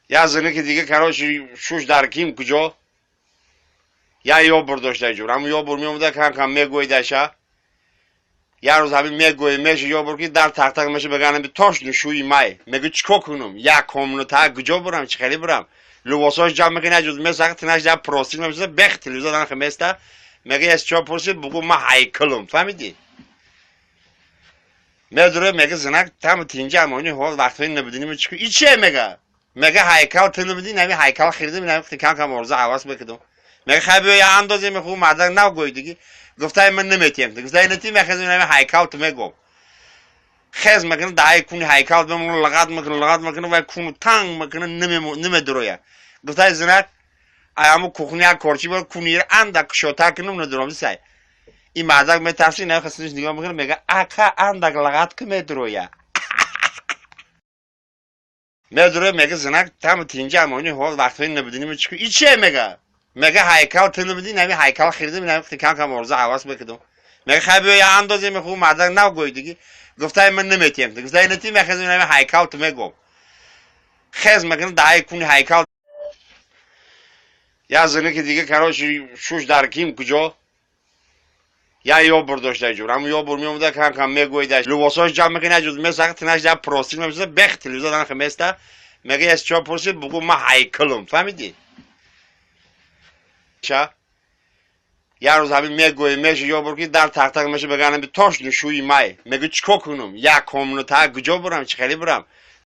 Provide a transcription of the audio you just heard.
Як зане ки дига, короче, шуш дар ким куҷо як ёбур дошта ҷур, ҳамун ёбур меомуда, кам кам мегӯидаша. Як рӯз ҳамин мегӯи меша ёбур ки дар тақтақ меша, беганам тошну шӯи май. Мегӯ: чикор кунам, як комната куҷо бурам, чӣ хеле бурам? Либосҳош ҷамъ мекунад, ҷуз месаха, тинаш дар простин мешава, бех телевизор анхе места. Мега: эс чо пурсид, бугӯ ма ҳайкалум, фаҳмидӣ? Медуре, мега: зинак там тинҷа амони ҳол вақтҳои набудиним чӣ и че? Мега: ҳайкал ту набудӣ, нами ҳайкал хирдим, нами кам кам орзу ҳавас мекунам. Мега: хай, биё, я андозем. Хуб, мардак нав гӯй диги. Гуфтаи ман наметием, гуфтаи натим, мехезем, нами ҳайкал ту мегӯм. Хез мекунад, даҳаи куни ҳайкал бемон, лағат мекунад, лағат мекунад ва куну танг мекунад, намедуроя. Гуфтаи зинак ай ҳаму кухня як корчи бо кунира андак кушодтар кунам, надуром сай. Ин мардак метарси, нахасиниш нигоҳ мекунад, мега: ака, андак лағат ку, медуроя. Медуре, мега: зинак там тинҷа амони ҳол вақтҳои набудиним чӣ и че? Мега: ҳайкал ту набудӣ, нами ҳайкал хирдим, нами кам кам орзу ҳавас мекунам. Мега: хай, биё, я андозем. Хуб, мардак нав гӯй диги. Гуфтаи ман наметием, гуфтаи натим, мехезем, нами ҳайкал ту мегӯм. Хез мекунад, даҳаи куни ҳайкал. Як зане ки дига, короче, шуш дар ким куҷо як ёбур дошта ҷур, ҳамун ёбур меомуда, кам кам мегӯида, либосҳош ҷамъ мекунад, ҷуз месаха, тинаш дар простин мешава, бех телевизор анхе места. Мега: эс чо пурсид, бугӯ ма ҳайкалум, фаҳмидӣ? Ша як рӯз ҳамин мегӯи меша ёбур ки дар тақтақ меша, беганам тошну шӯи май. Мегӯ: чикор кунам, як комната куҷо бурам, чӣ хеле бурам?